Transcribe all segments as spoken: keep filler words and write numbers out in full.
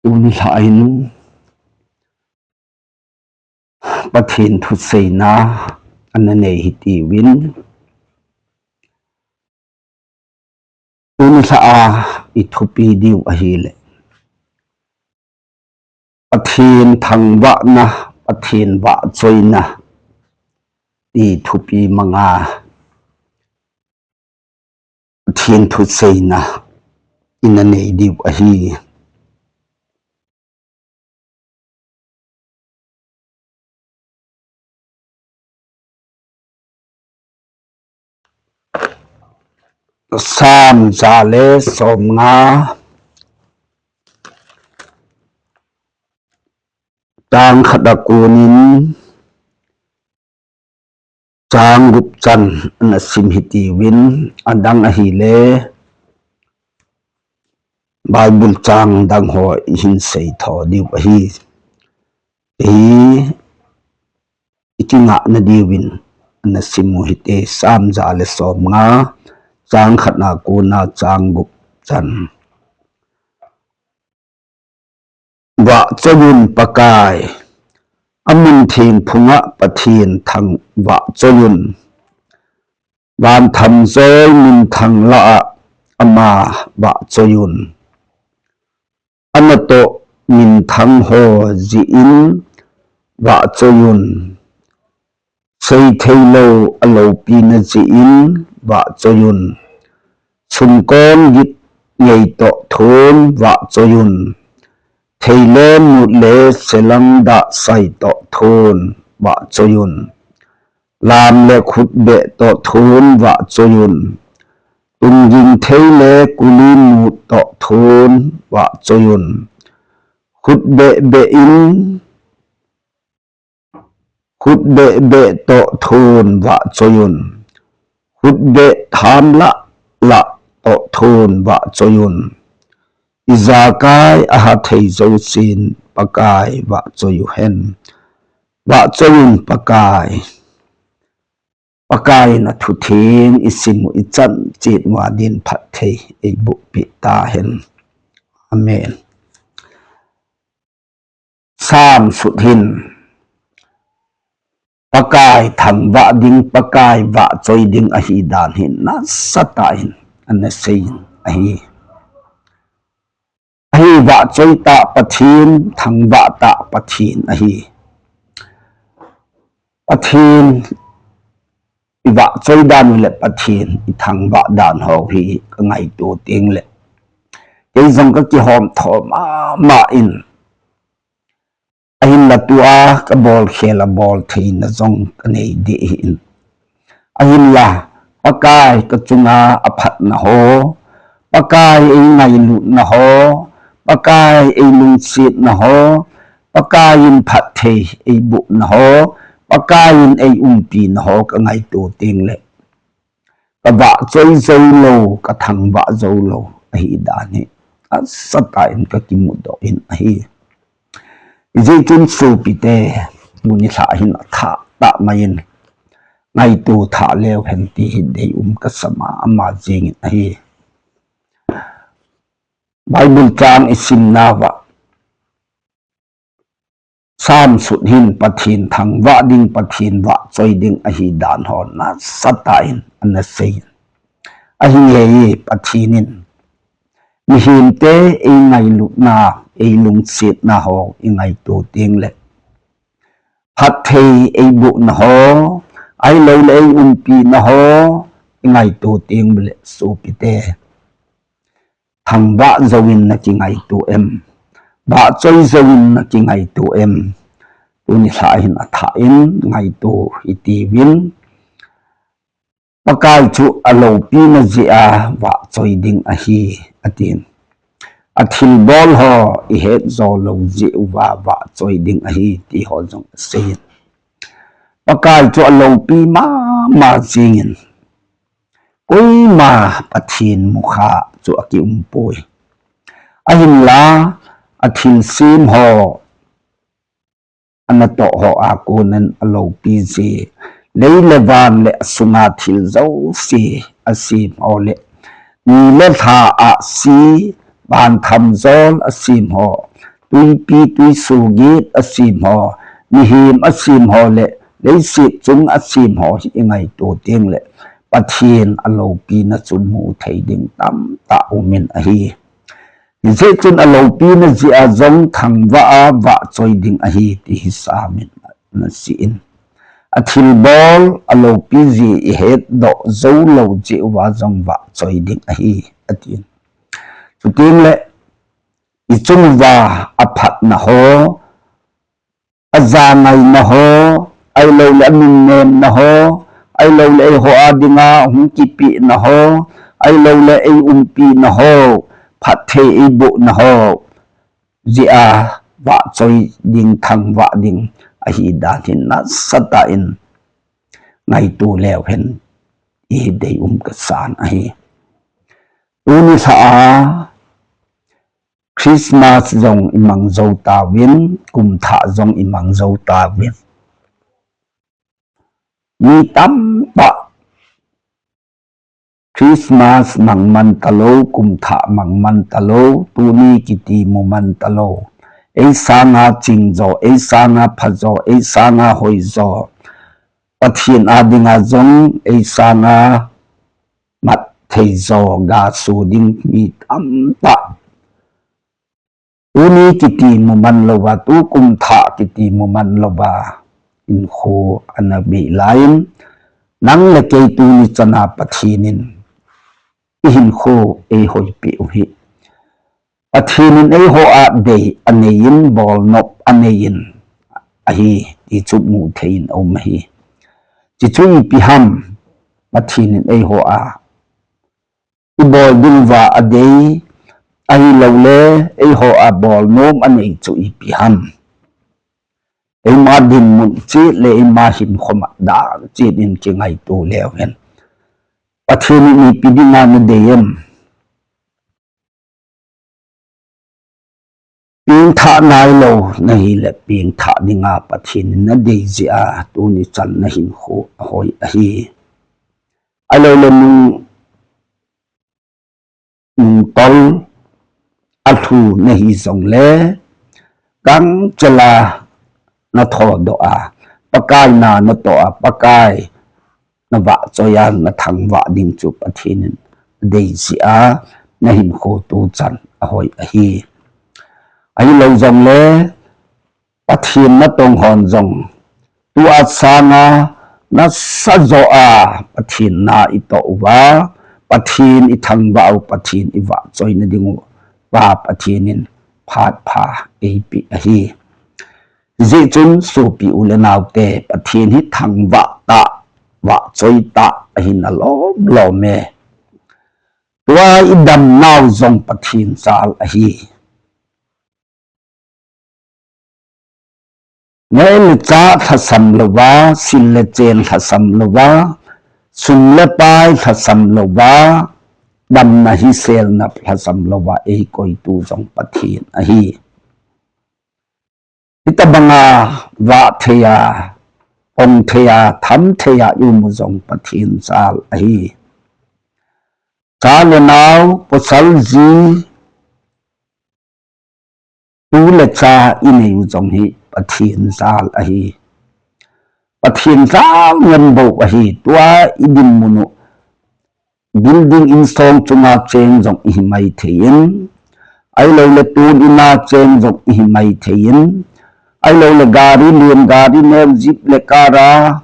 Tuni lha in Pathian thuseina ana nei hi tiu in, tuni lha a i thupi diu ahileh, Pathian thangvahna, Pathian vahchoina ti thupi mang a, Pathian thuseina i na nei diu ahi. Sam za le sawmnga, châng khat a kuan in châng gup chan ana sim hi tiu in, a dang ahile Bible châng dang haw i hin sei thaw diu ahi. Hi i kingakna diu in ana sim u hite, Sam za le sawmnga, châng khat a kuan a châng gup chan. Vahchoi un Pakai, a mun thiangphung ah Pathian thang vahchoi un. Vanthamjawl minthang la ah ama vahchoi un. A na tawh minthang haw zia in vahchoi un. Sei theilo a lopina zia in vahchoi un. Sumkawng git ngei tawh thu'n vahchoi un. Thei le mût le selang dah sai tawh thu'n vahchoi un. Lam leh khutbeh tawh thu'n vahchoi un. Tungging thei le kuli mût tawh thu'n vahchoi un. Khutbeh beh in, khutbeh beh tawh thu'n vahchoi un. Khutbeh tham lah lah tawh thu'n vahchoi un. I jakai a ha thei zosia'n Pakai vahchoi u hen. Vahchoi un Pakai. Pakai in a thu thiang i sim uh i chan chiat ua ding phatthei ei bûkpi ta hen. Amen. Sam sut hin Pakai thangvah ding, Pakai vahchoi ding ahi dan hi nasatah in ana sei in ahi. Ahi, vahchoi tah Pathian, thangvah tah Pathian ahi. Pathian i vahchoi dan uh leh Pathian i thangvah dan haw hi ka ngaitua tiang leh, kei zong ka kihawmthaw ma ma in, ahinla tu a ka bawlkhêl a bawl theina zong ka nei di hi in, ahinla Pakai ka chung a a phatna haw, Pakai ei ngailutna haw, Pakai ei lungsiatna haw, Pakai in phatthei ei bûkna haw, Pakai in ei umpina haw ka ngaitua tiang leh, ka vahchoi zo lo, ka thangvah zo lo ahi dan hi nasatah in ka kimudoh in ahi. Ziakin suapite, tuni lha hin a thak tak mai in ngaitua thak leu hen ti hi dei um ka sa ma ma zing in ahi. Bible châng i simnau ah, Sam sut hin Pathian thangvah ding, Pathian vahchoi ding ahi dan haw nasatah in ana sei in, ahi ngei, Pathian in mihingte ei ngailutna, ei lungsiatna haw i ngaitua tiang leh, phatthei ei bûkna haw, ahiloleh ei umpina haw i ngaitua tiang leh suapite, thangvah zo in na kingaitua em? Vahchoi zo in na kingaitua em? Tuni lha hin a thak in ngaitua hi tiu in, Pakai chu a lopina zia a vahchoi ding ahi, a ti'n. A thilbawl haw i het zaw lo zia uva vahchoi ding ahi ti haw zong a sei in, Pakai chu a lopi ma ma zing in, koima Pathian mukha chu a ki um puai. Ahinla, a thilsiam haw, a natoh haw a kuan in a lopi zia, lei leh van leh a sung a thil zosia a siam haw leh, ni leh thla, ahsi, vanthamjawl a siam haw, tuipi tuisuagiat a siam haw, mihing a siam haw leh leisiat chung a siam haw hi i ngaitua tiang leh, Pathian a lopina chu mu thei ding tamtak um in ahi. Hiziakchun a lopina zia zong thangvah a vahchoi ding ahi ti hi Sam in a na sia in, a thilbawl a lopi zia i hetdok zo lo zia uva zong vahchoi ding ahi, a ti'n. Chutiang leh i chung uva a phatna haw, a zangaina haw, ahiloleh a nunnêmna haw, ahiloleh eihaw â dinga hung kipiakna haw, ahiloleh ei umpina haw, phatthei ei buakna haw, zia vahchoi ding, thangvah ding ahi dan hi nasatah in ngaitua leu hen i hi dei um ka sa'n ahi. Tuni lha a Christmas zong i mang zo tau in, kum thah zong i mang zo tau in, mi tamtak Christmas mang man talo, kum thah mang man talo, tuni kiti mu man talo, ei sâng a ching zaw, ei sâng a pha zaw, ei sâng a hoi zaw, Pathian â dinga zong ei sâng a mat thei zaw ga sua ding mi tamtak tuni kiti mu man lo a, tu kum thah kiti mu man lo a, hinkhua a na bei lai in, nang leh kei tuni chan a Pathian in i hinkhua ei hoipi uh hi, Pathian in eihaw â dei a nei in, bawlnop a nei in ahi ti chu mu thei in a um ahi. Chi chu ipi ham? Pathian in eihaw â i bawl ding uva a dei, ahilole eihaw â bawl nuam a nei chu ipi ham? Eima dinmun chiat leh eima hinkhua mat dan chiat in kingaitua leu hen, Pathian in ipi ding a na dei em? Piangthak nailo na hileh piangthak ding a Pathian in na dei zia a tuni chan na hinkhua a hoi ahi. Ahiloleh nung, nungtol a hlu na hi zong le, gangchel a na thawdoh a, Pakai na na tawh a, Pakai na vahchoi a na thangvah ding chu Pathian in a dei zia a, na hinkhua tu chan a hoi ahi. Ahilo zong le, Pathian na tong haw'n zong, tu a sâng a nasa zaw a Pathian na i tawh uva, Pathian i thangvah u, Pathian i vahchoina ding u, Pa Pathian in phat pha ei pi ahi. Zia chun suapi u leh naute, Pathian hi thangvah ta, vahchoi ta ahi na lawm lawm e. Tua i damnau zong Pathian jâl ahi. Ngai le cha lhasam lo a, sil le chen lhasam lo a, sum le pai lhasam lo a, damna hisêlna lhasam lo a ei koitu zong Pathian ahi. Hitabang a vah thei a, pong thei a, tham thei a i um u zong Pathian jâl ahi. Cha le nau, pawsal zi, tu le cha i nei u zong hi Pathian jâl ahi. Pathian jâl ngen bo ahi. Tua i dinmun uh, building in sawng chung a chêng zong i hi mai thei in, ahiloleh tun in a chêng zong i hi mai thei in, ahiloleh gari lian, gari neu, jeep le car a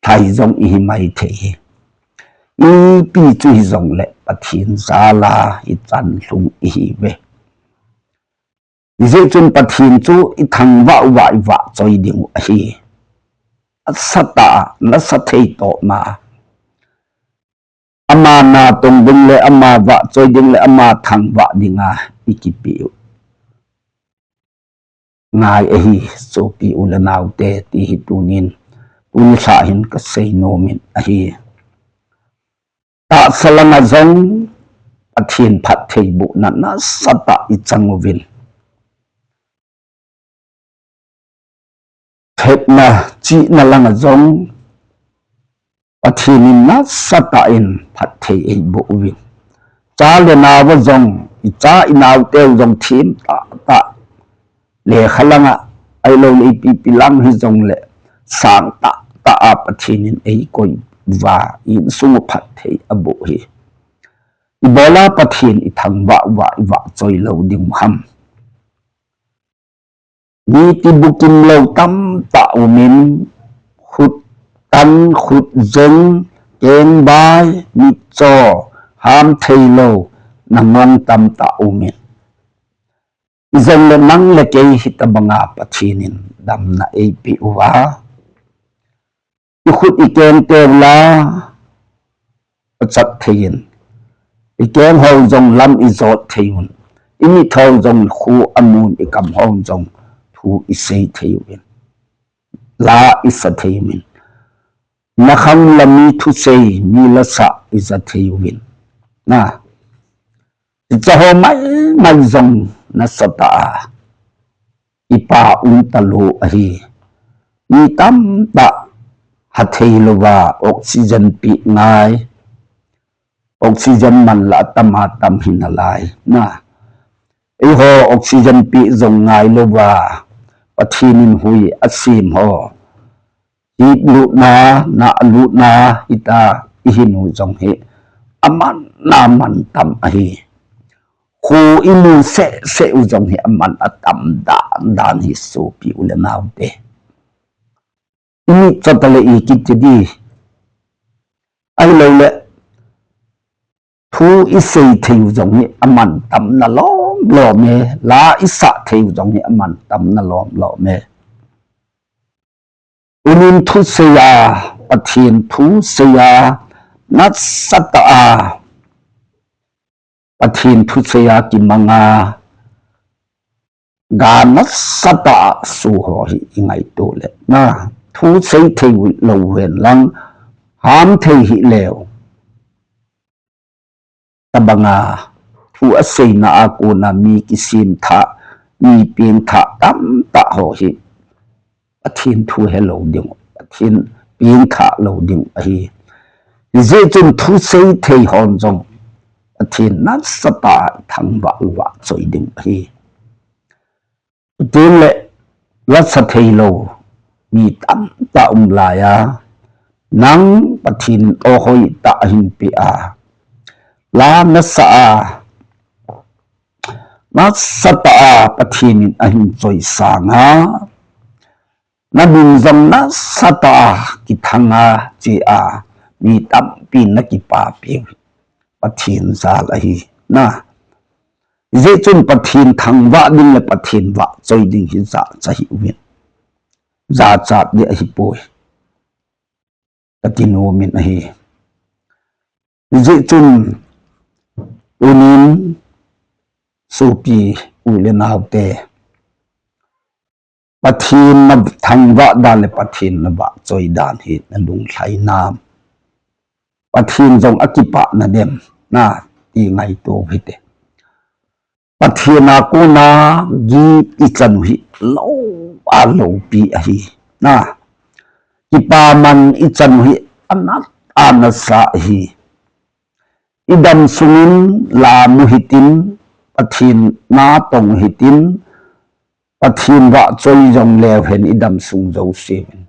thai zong i hi mai thei hi. Ipi chu hi zong leh Pathian jâl a i chan lhung i hi ve. Ziaziakchun Pathian chu i thangvah uva i vahchoi ding uh ahi. A sa ta, nasa thei tawp ma, ama na tong ding leh ama vahchoi ding leh ama thangvah ding a i kipi uh ngai ahi, suapi u le naute ti hi tunin, tuni thla hin ka sei nuam in ahi. Tahsa lang ah zong Pathian phattheibuhna nasa tah i chang uvin, thepna chihna lang ah zong Pathian in nasa tah in phatthei ei buh uvin, cha le nau ah zong i cha i nauteu zong thiam tah tah, lekha lang ah, ahiloleh ipi pi lang hi zong leh, sâng tah tah a Pathian in ei koi ua, insung uh phatthei a bûk hi. I bawl a Pathian i thangvah ua i vahchoi lo ding uh ham? Mi ti bukim lo tamtah um in, khut tan, khut zeng, kengbai, mitchaw, ham theilo, na mang tamtah um in, i zong leh nang leh kei hi tabang a Pathian in damna ei pi ua, i khut i kengteu la a chat thei in, i keng haw zong lam i zawt thei un, i mit haw zong khu a mun, i kam haw zong thu i sei thei un, la i sa thei un, na khang la mi thusei, mi la sa i za thei un, na i cha haw mai mai zong nasa tah a kipak um talua ahi. Mi tamtah ha theilo a oxygen piak ngai, oxygen man la a tam a tam hi nalai na, eihaw oxygen piak zong ngailo a, Pathian in hui a siam haw, hip lutna, na lutna, hita i hin u zong hi a man a man tam ahi. Khu i mu seh seh u zong hi a man a tam dan dan hi suapi u leh naute. I mit chawt a leh i kiti di, ahiloleh thu i sei thei u zong hi a man tamna lawm lawm e, la i sa thei u zong hi a man tamna lawm lawm e. Unin thusei a, Pathian thusei a, nasa tah a, Pathian thusei a kimang a, ga nasa tah a sua haw hi i ngaitua leh na, thusei thei lo hen lang, ham thei hileu, tabang a thu a seina a kuan a mi kisiam thah, mi piangthak tamtah haw hi Pathian thu helo ding, Pathian piangthak lo ding ahi. Zia chun thusei thei haw'n zong Pathian nasa tah a thangvah vahchoi ding ahi. Tin leh, la sa theilo mi tamtah um lai a, nang Pathian aw hoi tah a hin pia a, la na sa a, nasa tah a Pathian in a hin choi sâng a, na min zong nasa tah a kithang a, chia a, mi tampi'n na kipapi u Pathian jal ahi na. Zia chun Pathian thangvah ding leh Pathian vahchoi ding hi jacha hi u in, jachat di ahi puai, ka ti nuam in ahi. Zia chun tunin suapi u leh naute, Pathian na thangvah dan leh Pathian na vahchoi dan hi na lunglhai nam? Pathian zong a kipakna dem na ti ngaitua u hite. Pathian a kuan a git i chan u hi lo a lopi ahi na. Kipaman i chan u hi a nat a nasa ahi. I dam sung in lam u hitin, Pathian na tong hitin, Pathian vahchoi zong leu hen i dam sung zosia in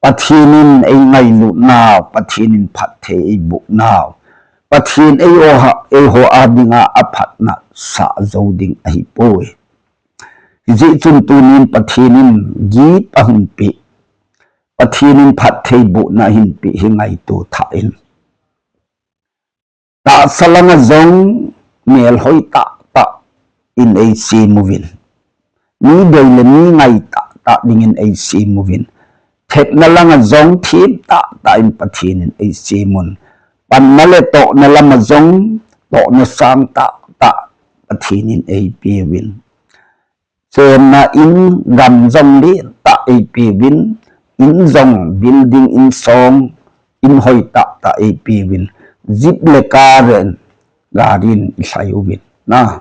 Pathian in ei ngailutnau, Pathian in phatthei ei bûknau, Pathian ei aw ha, eihaw â ding a a phatna sa zo ding ahi puai. Zia chun tunin Pathian in git a hun pi, Pathian in phatthei bûkna a hin pi hi ngaitua tha in. Tahsa lang a zong mêlhoi tah tah in ei siam u in, mi dei leh mi ngai tah tah dingin ei siam u in, thepna lang a zong thiam tah tah in Pathian in ei siam un, panna leh tawhna lam a zong tawhna sâng tah tah Pathian in ei piu in, chênna in, gam zong lian tah ei piu in, in zong building in sawng, in hoi tah tah ei piu in, jeep leh car in, gari in i lhai u in na,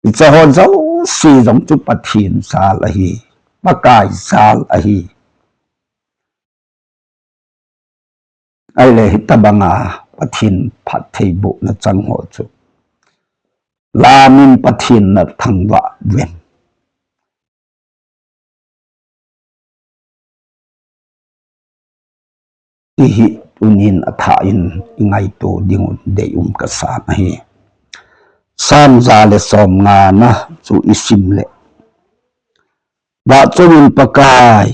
i cha haw zosia zong chu Pathian jal ahi, Pakai jal ahi. Ahileh hi tabang a Pathian phatthei bûkna chang haw chu Lam in Pathian na thangvah ven, ti hi tuni'n a thak in i ngaitua ding un dei um ka sa ahi. Sam za leh sawmngana chu i sim leh, vahchoi un Pakai,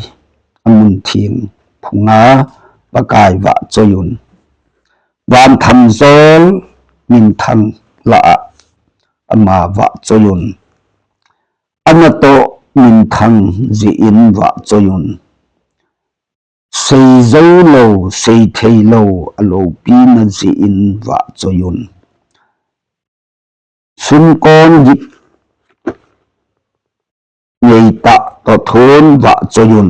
a mun thiang phung a Pakai vahchoi un. Van tham zawl minthang lah ah ama vahchoi un. A na tawh minthang zia in vahchoi un. Sei zo lo, sei thei lo, a lopina zia in vahchoi un. Sumkawn git nei tah tawh thu'n vahchoi un.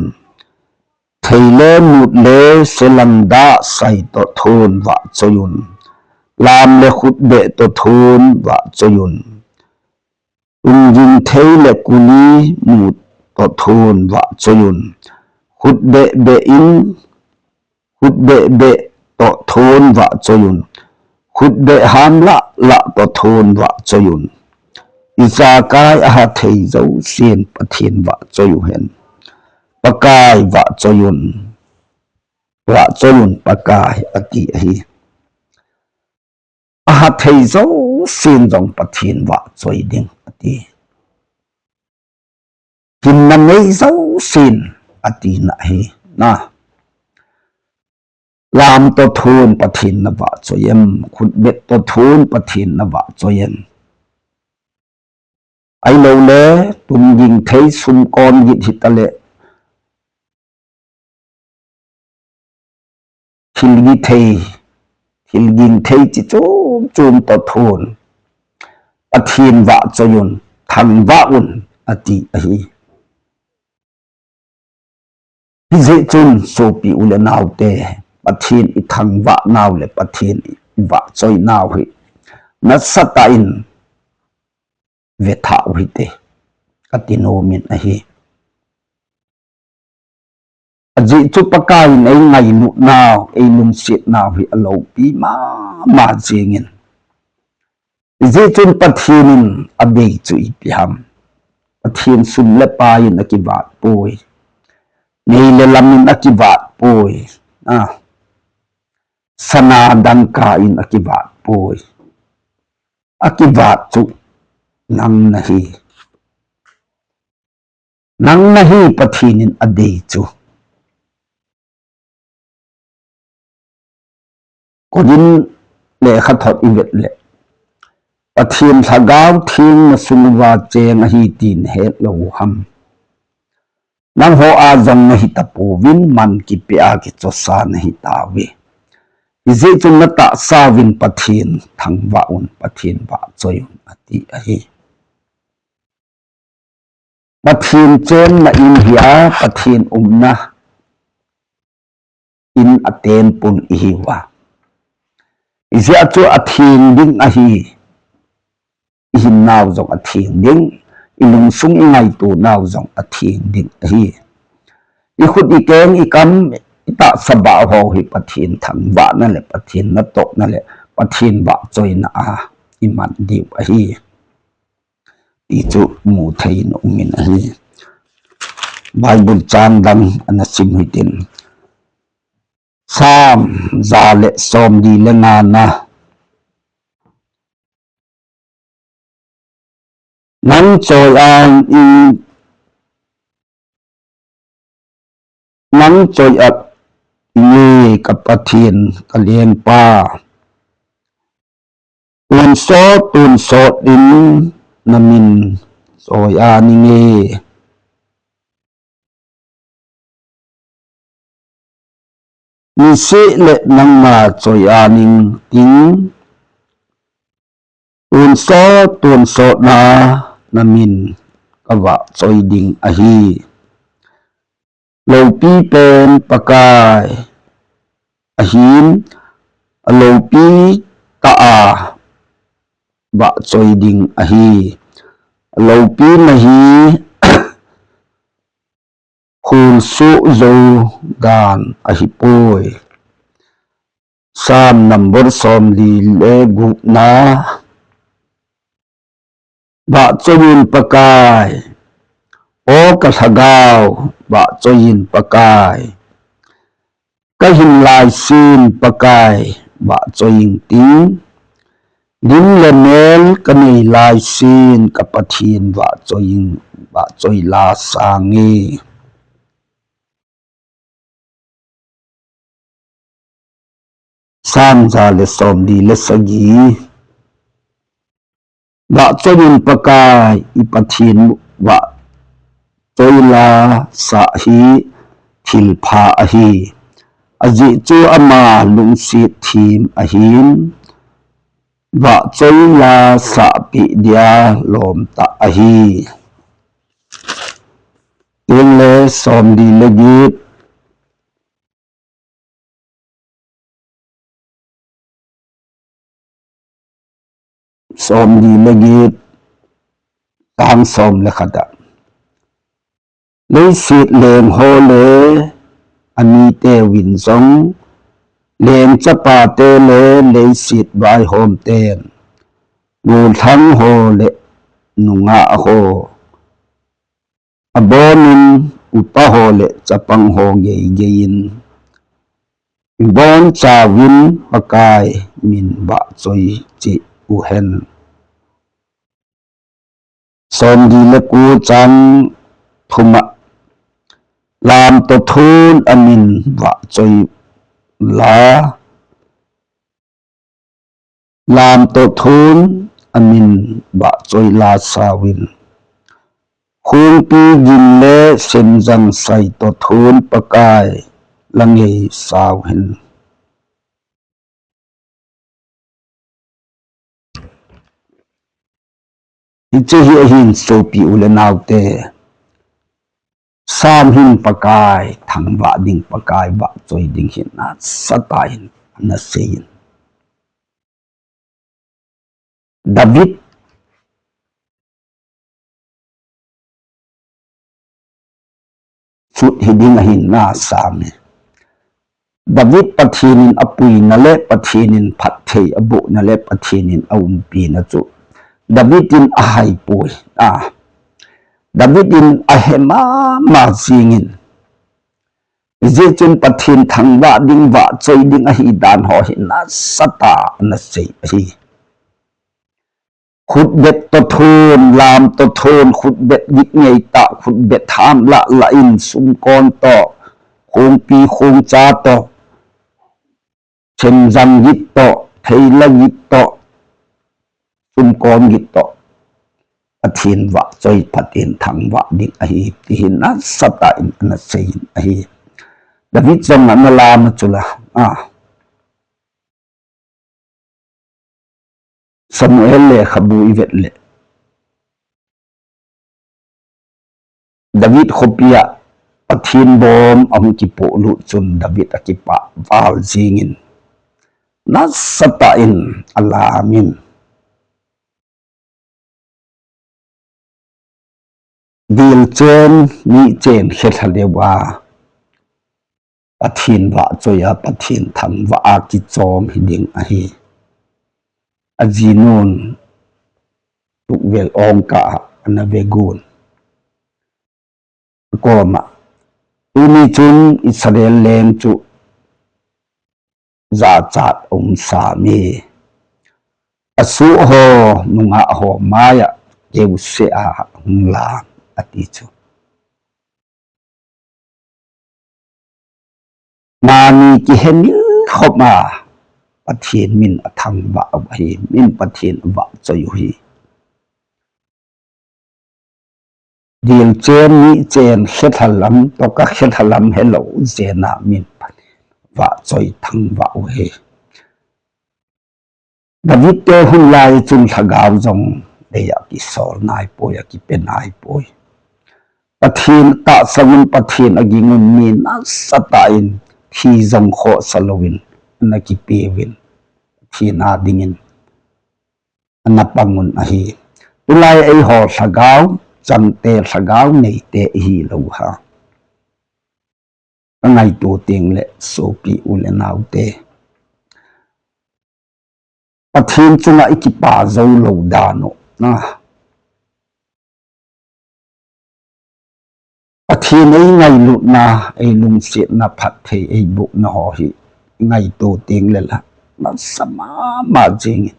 Thei le mût le selang dah sai tawh thu'n vahchoi un. Lam leh khutbeh tawh thu'n vahchoi un. Tung ging thei leh kuli mût tawh thu'n vahchoi un. Khutbeh beh in, khutbeh beh tawh thu'n vahchoi un. Khutbeh ham lah lah tawh thu'n vahchoi un. I zakai a ha thei zosia'n Pathian vahchoi u hen. Pakai vahchoi un, vahchoi un Pakai, a ti ahi. A ha thei zosia'n zong Pathian vahchoi ding a ti. Hinna nei zosia'n, a tina hi. Na, lam tawh thu'n Pathian na vahchoi em? Khutbeh tawh thu'n Pathian na vahchoi em? Ahilole, tung ging thei, sumkawn git hitaleh, thil ging thei, thil ging thei chi chuam chuam tawh thu'n Pathian vahchoi un, thangvah un, a ti ahi. Hizia chun suapi u leh naute, Pathian i thangvahnau leh Pathian i vahchoinau hi nasatah in ve thak u hite, ka ti nuam in ahi. A ziak chu Pakai in ei ngailutnau, ei lungsiatnau hi a lopi ma ma ziang in, zia chun Pathian in a dei chu ipi ham? Pathian sum leh pai in a kivât puai, nei leh lam in a kivât puai, a, sana dangka in a kivât puai. A kivât chu nang na hi. Nang na hi Pathian in a dei chu. Korinth lekhathot i vet leh, Pathian Thagau Thiangtho na sung ua chêng ahi ti'n hetlo u ham? Nanghaw a zong na hi ta puau in, man kipe a kichawsa na hi tau hi. Hizia chun na tahsa un Pathian thangvah un, Pathian vahchoi un, a ti ahi. Pathian chênna in hi a, Pathian umna in a temple i hiu a. Zia chu a thiang ding ahi. I hinnau zong a thiang ding, i lungsung i ngaituanau zong a thiang ding ahi. I khut i keng i kam, i tahsa bah haw hi Pathian thangvahna leh Pathian natawkna leh Pathian vahchoina a i mat diu ahi, ti chu mu thei in um in ahi. Bible châng dang a na sim hitin, Sam za leh sawmli le ngana, nang chawi a, nang chawi ah i nge ka Pathian ka lengpa, tuansawt tuansawt in na min chawi a ning e. Nisih leh nangma chawi a ning ting, tuansawt tuansawtna na min ka vahchawi ding ahi. Lopi pen Pakai ahi'n, a lopi ta a vahchawi ding ahi. A lopina hi khulsuak zo dan ahi puai. Sam number sawmli le gupna, Vahchoi in Pakai, aw ka thagau, vahchoi in Pakai, ka hin lai sin Pakai, vahchoi ing ting, lim le mêl ka nei lai sin ka Pathian, vahchoi ing, vahchoi la sâng e. Sâm za leh sawmli le sagi. Vahchoi in Pakai i Pathian, vahchoi la sah hi thilpha ahi. A ziak chu ama lungsiat thiam ahi'n, vahchoi la sahpi dia lawm tak ahi. Tin le sawmli le giat, sawmli le giat, chang sawm le khat ah, Leisiat leng haw le a niteu in zong, leng chapate le leisiat vaihawmte'n, gualthang haw leh nungak haw, a bawn in upa haw leh chapang haw geigei in, i bawn chau in Pakai min vahchoi chiat u hen. Sawmli le kua, chang thum ah, lam tawh thu'n a min vahchoi la, lam tawh thu'n a min vahchoi la sau in, khuangpi ging le semzang sai tawh thu'n Pakai la ngei sau hen. Hiche hi ahi'n suapi u le naute, Sâm hin Pakai thangvah ding, Pakai vahchoi ding hi nasatah in a na sei in. David sut hi ding ahi'n na sâm hi. David Pathian in a puina leh Pathian in phatthei a buakna leh Pathian in a umpina chu David in a hai puai a. David in a he ma ma zing in, zia chun Pathian thangvah ding, vahchoi ding ahi dan haw hi nasatah a na sei ahi. Khutbet tawh thu'n, lam tawh thu'n, khutbet git ngei tah, khutbet ham lah lah in, sumkawn tawh, khuangpi khuangcha tawh, themzang git tawh, theila git tawh, sumkawn git tawh, Pathian vahchoi, Pathian thangvah ding ahi ti hi nasatah in a na sei in ahi. David zong a na lam a chu la a. Samuel lekhabu i vet leh, David khawpi ah Pathian bawm a hung kipuaklut chun David a kipah vâl zing in, nasatah in a lam in, dil chen ni chen khe tha deu a, Pathian vahchoi a, Pathian thangvah a kichawm hi ding ahi. A zinu'n tukvêl awngka ah a na ve guan. A kawm ah, tuni chun Israel leng chu zachat a um sam e. A suak haw, nungak haw mai ah keu se a hung lam a ti chu. Mani kihemil khop a, Pathian min a thangvah uh ahi, min Pathian a vahchoi uh hi. Dil chen ni chen khe tha lam tawh ka khe tha lam helo zen a min Pathian vahchoi thangvah uh hi. Davidte hun lai chun thagau zong lei ah kisawl nai puai, a kipe nai puai. Pathian tahsan un, Pathian a ging un mi nasatah in thi zong khawhsa lo in a na kipiau in, Pathian â dingin a na pang un ahi. Tulai eihaw thagau changte, thagau neite i hilo ha, ka ngaitua tiang leh suapi u leh naute, Pathian chung ah i kipak zo lo dan uh, a Pathian ei ngailutna, ei lungsiatna, phatthei ei bûkna haw hi ngaitua tiang le la, la sa ma ma zing in.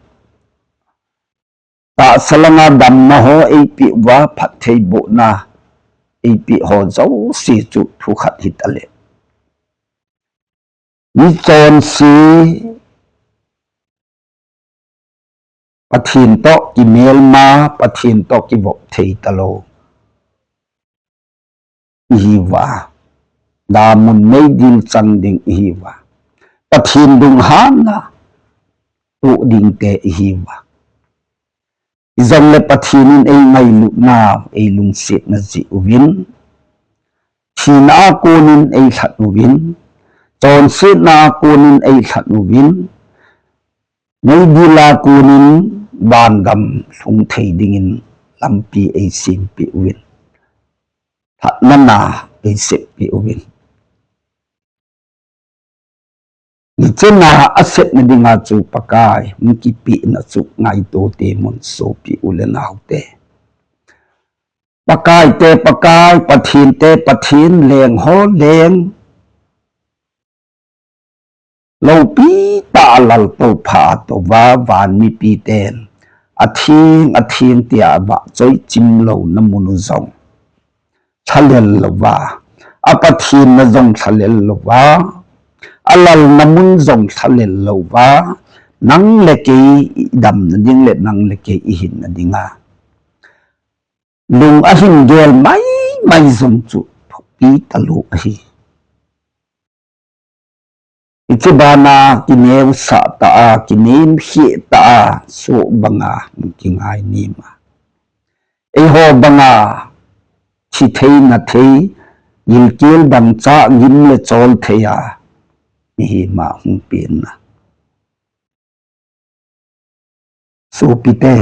Tahsa langa damna haw ei piak ua, phatthei bûkna ei piak haw zosia chu thu khat hi ta leh, mi chawnsia, Pathian tawh kimêlma, Pathian tawh kivop thei talo i hi ua, damun meidil chang ding i hi ua, Pathian dunghanna tuak dingte i hi ua. Hijongleh Pathian in ei ngailutna, ei lungsiatna zia uvin, thina a kuan in ei lhat uvin, chawnsiatna a kuan in ei lhat uvin, meidil a kuan in van gam lhung thei dingin lampi ei siampi uvin, thatna na ei seppi uvin. Nichena a sepna dinga chu Pakai hung kipiakna chu ngaituate mun suapi u le naute. Pakaite Pakai, Pathiante Pathian, leng haw leng, lopi tah a lalto pha to va, van mipite'n a thiang, a thiang tia vak choi chim lona mun u zong thalel lo va, a Pathianna zong thalel lo va, a lalna mun zong thalel lo va, nang le kei i damna ding leh nang le kei i hinna ding a lung a hin gel mai mai zong chu thupi talo ahi. Hiche ban a kineusah ta a, kinemkhia ta a, suak bang a kingai nim a, eihaw bang a thi thei na thei, gilkial dangchâk gim leh chawl thei a, mi hi ma hung pianna. Suapite,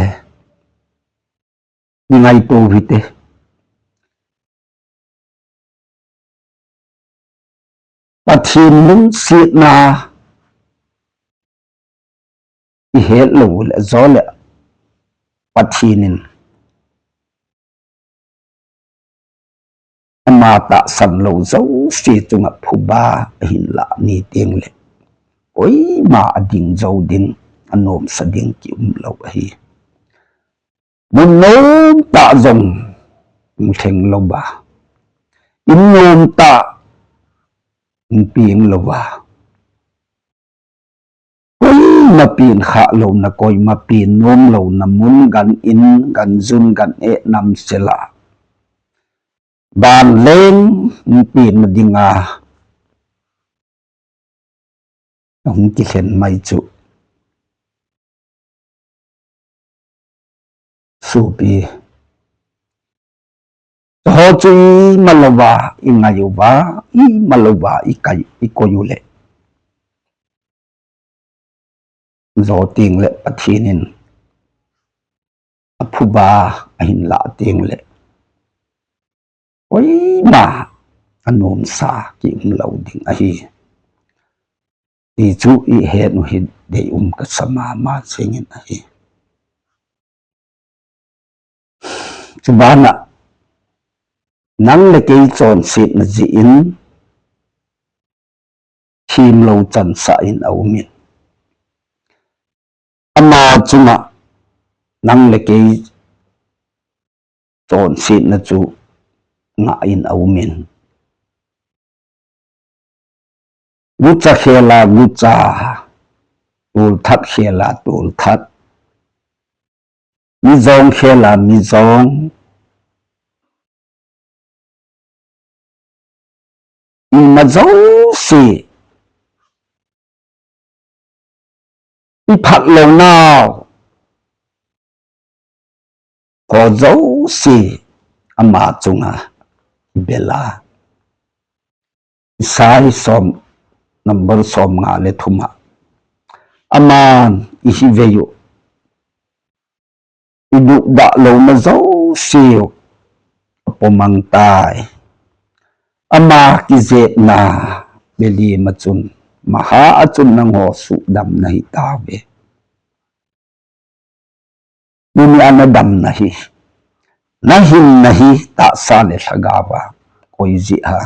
i ngaitua hite. Pathian lungsiatna i het lo leh zaw leh, Pathian in ama tahsan lo zosia chung ah phuba a hin lah ni tiang leh, koima a ding zo ding, a nuamsa ding ki um lo ahi. Mun nuam tah zong hung thleng lo a, in nuam tah hung piang lo a, koima pian khâk lona, koima pian nuam lona mun, gan in, gan zun, gan eh nam sel a, ban leng hung pianna ding a hung kithlen mai chu suapi, haw chu i mal lo a i ngai u a, i mal lo a i kai, i koi u leh, zaw tiang leh Pathian in a phuba a hin lah tiang leh, koima a nuamsa ki um lo ding ahi, ti chu i het u hi dei um ka sa ma ma zing in ahi. Chuban ah nang leh kei chawnsiatna zia in thiamlo chansah in a um in, ama chung ah nang leh kei chawnsiatna chu ngah in a um in, gucha khêl a gucha, tualthat khêl a tualthat, mi zawng khêl a mi zawng, i ma zosia, i phatlonau haw zosia ama chung a bel a, Isai sawm, number sawmnga leh thum ah, aman i hi vei uh, i dukdah lona zosiau a pawmang tai. Ama kizepna beliam ah chun, maha ah chun nanghaw sukdamna hi tau ve. Tuni a na damna hi, na hinna hi tahsa leh thagau a koi zia ha.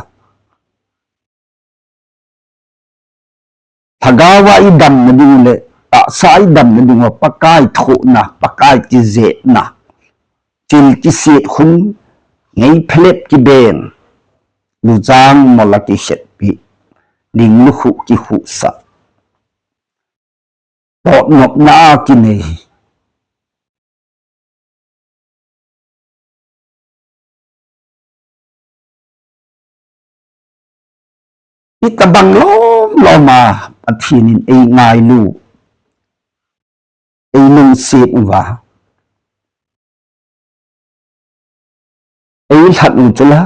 Thagau a i damna ding uh leh tahsa i damna ding uh Pakai thuakna, Pakai kizepna, chil kisiat khum, ngei phelep kiben, luzâng mol a kihetpi, ding lukhu kikhuhsak, tawtnopna a kinei i tabang lawm lawm a, Pathian in ei ngailu, ei lungsiat uva, ei lhat u chu la,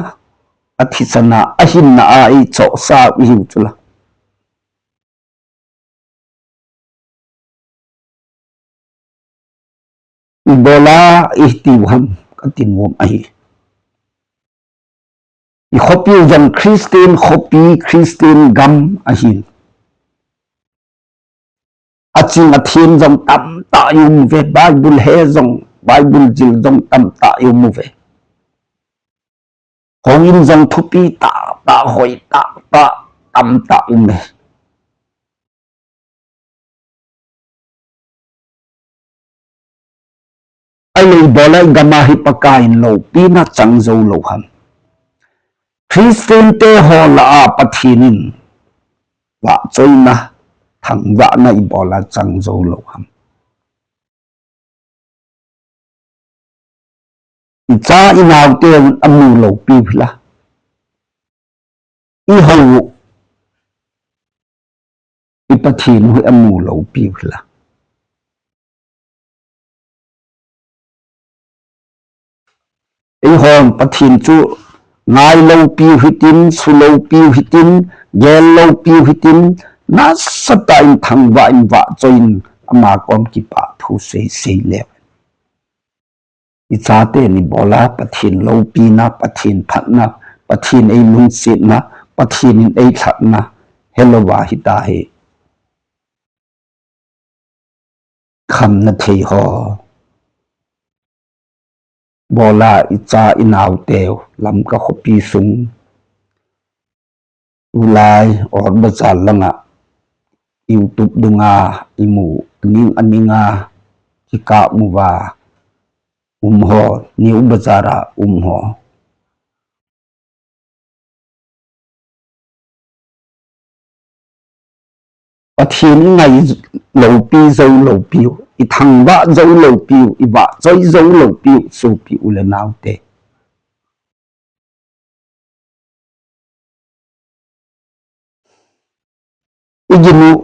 a thisan a, a hinna a ei chawksa i hiu chu la. I bawl a i tiu ham ka ti nuam ahi. I khawpi zong Khristian khawpi, Khristian gam ahi. A ching a thiam zong tamtak i um ve, Bible he zong, Bible zil zong tamtak i um ve. Houin zong thupi taktak, hoi taktak tamtak um e. Ahileh i bawl a i gam a hi Pakai in lopina chang zo lo ham? Khristiante haw lah a Pathian in vahchoina, thangvahna i bawl a chang zo lo ham? I cha i naute a mu lopiu hi la, i ho uh, i Pathian uh hi a mu lopiu hi la. Eihaw'n Pathian chu ngai lopiu hitin, su lopiu hitin, gel lopiu hitin, nasatah in thangvah in vahchoi in ama kawm kipakthu sei sei leu, i chate'n i bawl a Pathian lopina, Pathian phatna, Pathian ei lungsiatna, Pathian in ei lhatna helo a hita hi. Khamna thei haw bawl a i cha i nauteu, Lamka khawpi sung, tulai Awr Bazar lang ah YouTube dung a i mu, a ning a ning a kikâp mu a um haw, New Bazar a um haw, Pathian i ngai lopi zo lopiu, i thangvah zo lopiu, i vahchoi zo lopiu suapi u leh naute, i gin uh,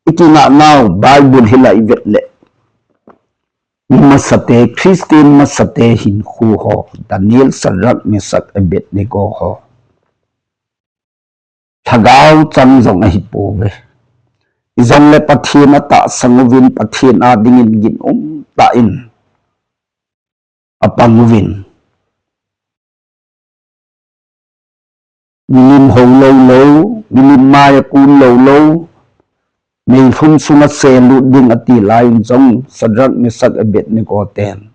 i kingahnau Bible hi la i vet leh, mi masate, Khristian masate hinkhua haw, Daniel, Sadrak, Mesak, Abednego haw, thagau chang zong ahi puau ve. I zong leh Pathian a tahsan uvin, Pathian â dingin ginum tah in a pang uvin, milim ho lo lo, milim mai a kun lo lo, meithum sung ah sêlût ding a ti lai in zong Sadrak, Mesak, Abednego te'n,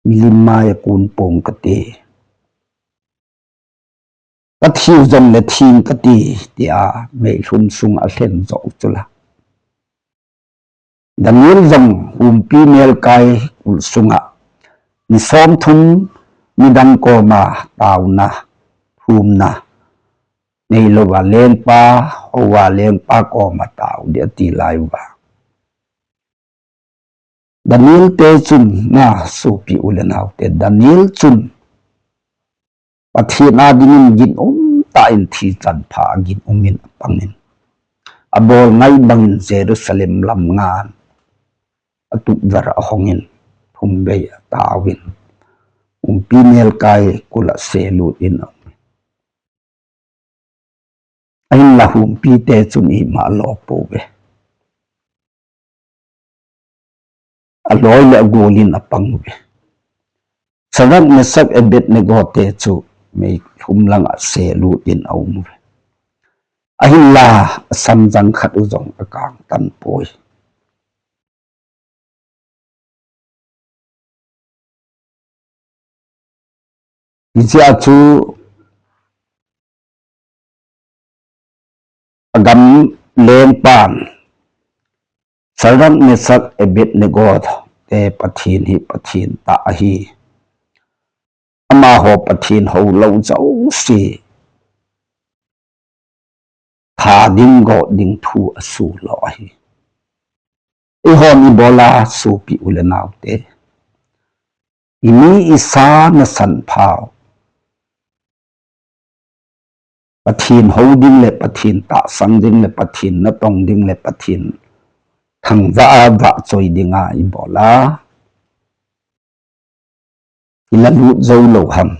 milim mai a kun pua'ng ka ti, ka thiu zong leh thing ka ti, ti a meithum sung ah a thlen zaw chu la. Daniel zong humpi mêlkai kul sung ah ni sawmthum, midang kawm a tauna, thumna neilo a lengpa, ho a lengpa kawm a tau di a ti lai ua. Daniel te chun, na suapi u leh naute, Daniel chun Pathian â dingin ginum tah in thi chan pha a ginum in a pang in, a bawl ngai bangin Jerusalem lam ngan a tukver a hong in, thum vei a tau in, umpi mêlkai kul ah sêlût in a um. Ahinla humpite chun i ma a law puau ve. A lawi leh a gual in a pang uve. Sadrak, Mesak, Abednego te chu meithum lang ah sêlût in a um uve. Ahinla a samzang khat uh zong a kângtan puai. Hizia chu a gam lengpa'n Sadrak, Mesak, Abednego te Pathian hi Pathian tâk ahi. Amahaw Pathian ho lo zosia tha ding gawt ding thu a sulo ahi. Eihaw'n i bawl a, suapi u le naute, i mi i sa nasanphau Pathian ho ding leh Pathian tahsan ding leh Pathian natong ding leh Pathian thangvah a vahchoi ding a i bawl a, i la lût zo lo ham?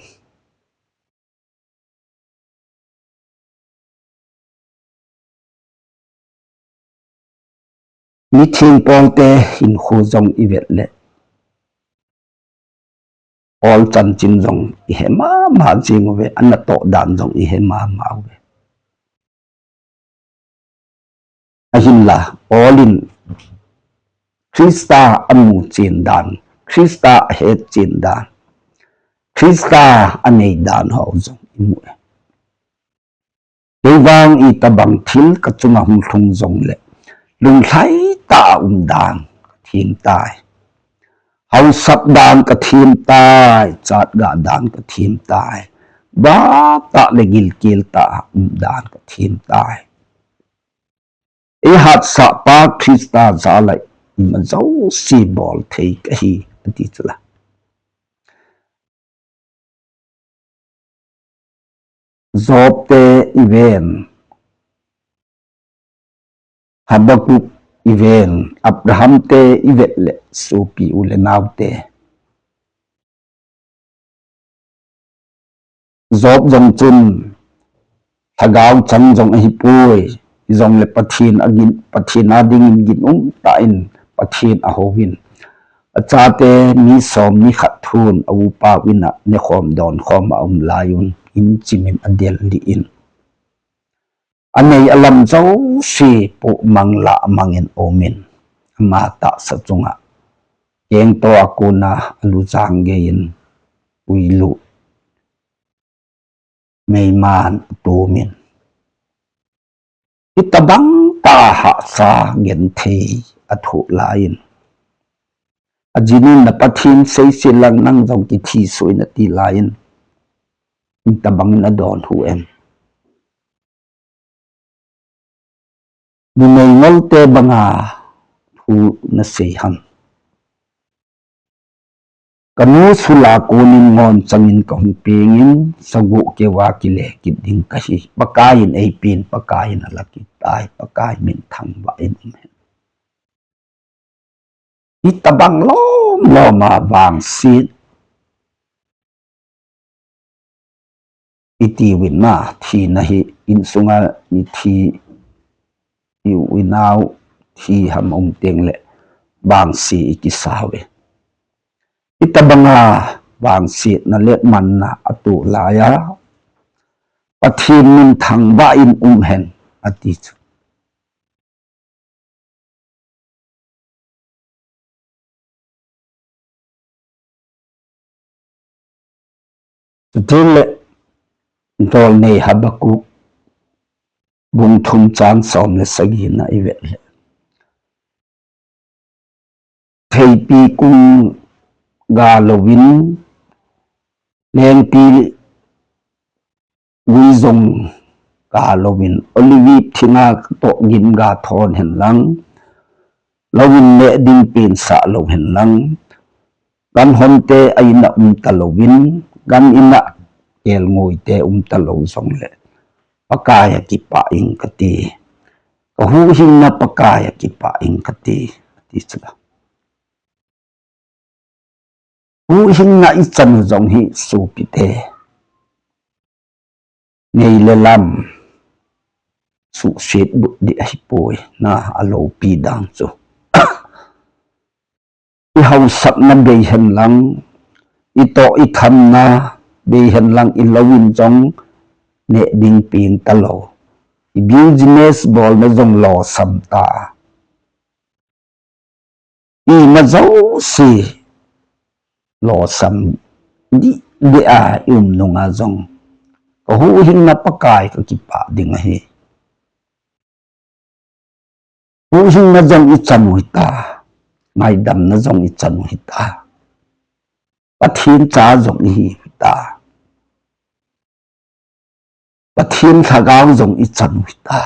Mithiang pawlte hinkhua zong i vet leh, awl chanchin zong i he ma ma zing uve, a natawh dan zong i he ma ma uve. Ahinla, awl in Khrista a mu chian dan, Khrista a het chian dan, Khrista a nei dan haw zong i mu e. Kei vang i tabang thil ka chung ah hung lhung zong leh, lunglhai ta a um dan ka thiam tai. Hausap dan ka thiam tai, chatgah dan ka thiam tai, ba tah leh gilkial ta a um dan ka thiam tai. Ei hatsahpa Khrista jal ah i ma zosia bawl thei ka hi, a ti chu la. Jobte i ven, Habakuk i ven, Abrahamte i vet leh, suapi u leh naute, Job zong chun thagau chang zong ahi puai, zong leh Pathian a gin, Pathian â dingin ginum tah in Pathian a ho in, a chate mi sawm ni khat thu'n a upau In ah nekhawm dawnkhawm ah um lai un, in chim in a del dih in, a nei a lam zosia puak mang lah mang in um in, ama tahsa chung ah kengtaw a kuan a a lu zang gei in, uilu meima'n a tuam in, hitabang ta hahsa genthei a thuak lai in, a zin in, na Pathian sei siat lang nang zong kithi sua in, a ti lai in, hitabang in a dawnhu em? Numei ngolte bang a thu na sei ham? Ka nu sul a kuan in ngawnchang in ka hung piang in, saguk keu a kile kit ding ka hi. Pakai in ei pia'n, Pakai in a la kit tai, Pakai min thangvah in um hen. Hitabang lawm lawm a vangsiat i tiu in a, thina hi insung a mithi, i u i nau thi ham um teng leh vangsia i kisa ui. Hitabang a vangsiatna leh manna a tuak lai a, Pathian min thangvah in um hen, a ti chu. Chuteng leh, dawlnei Habakuk bung thum chang sawm leh sagina i vet leh, theipi kung ga lo in, lengpi gui zong ga lo in, olive thing a tawh gim ga thawn hen lang, lo in neh ding piansah lo hen lang, gan honte a In ah um talo in, gan In ah kêlnguaite um talo zong leh, Pakai ah kipâk ing ka ti, ka huhhingna Pakai ah kipâk ing ka ti, a ti chu la. Huhhingna i chan u zong hi suapite, nei leh lam suksiat but ding ahi puai, na a lopi dan chu. I hausakna bei hen lang, i tawh i thamna bei hen lang, i lo in zong neh ding piang talo, i business bawlna zong lawsam ta, i ma zosia lawsam dih dia i um nung a zong, ka huhhingna Pakai ka kipâk ding ahi. Huhhingna zong i chan uh hita, ngaidamna zong i chan uh hita, Pathian cha zong i hi hita, Pathian thagau zong i chan uh hita.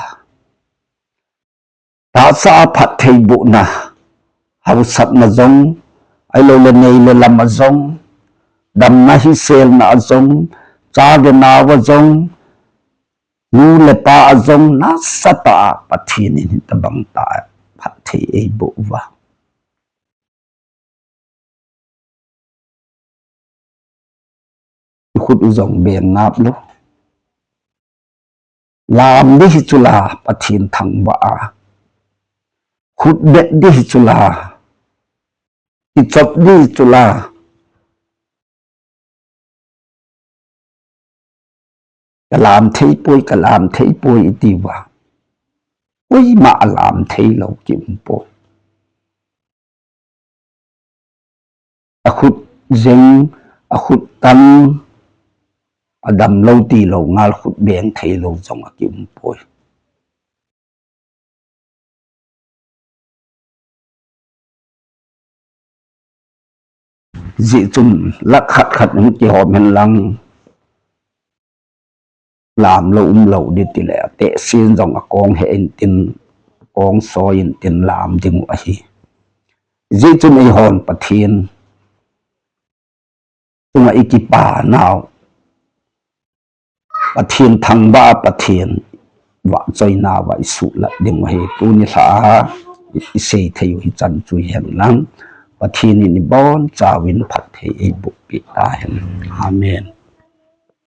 Taksa a phatthei buakna, hausakna zong, ahiloleh nei leh lam a zong, damna hisêlna a zong, cha leh nau a zong, nu leh pa a zong, nasa ta a Pathian in hitabang ta phatthei ei buak ua. I khut uh zong beng ngap lo. Lam di hi chu la, Pathian thangvah a, khut bet di hi chu la, kichop di chu la, ka lam thei puai, ka lam thei puai i ti ua, kuama a lam theilo ki um puai. A khut zeng, a khut tan, a damlo tilo ngal khut beng theilo zong a ki um puai. Zia chun lak khat khat hung kihawm hen lang, lamlo umlo di ti leh a tehsian zong a kawng he intin, kawng sawi intin lam ding uh ahi. Zia chun ei hawn Pathian chung ah i kipanau, Pathian thangvah a, Pathian vahchoina ua i sulat ding uh ahi. Tuni lha a i sei thei uh hi chan chu hi hen lang, Pathian in i bawn chau in phatthei ei bukpi ta hen. Amen.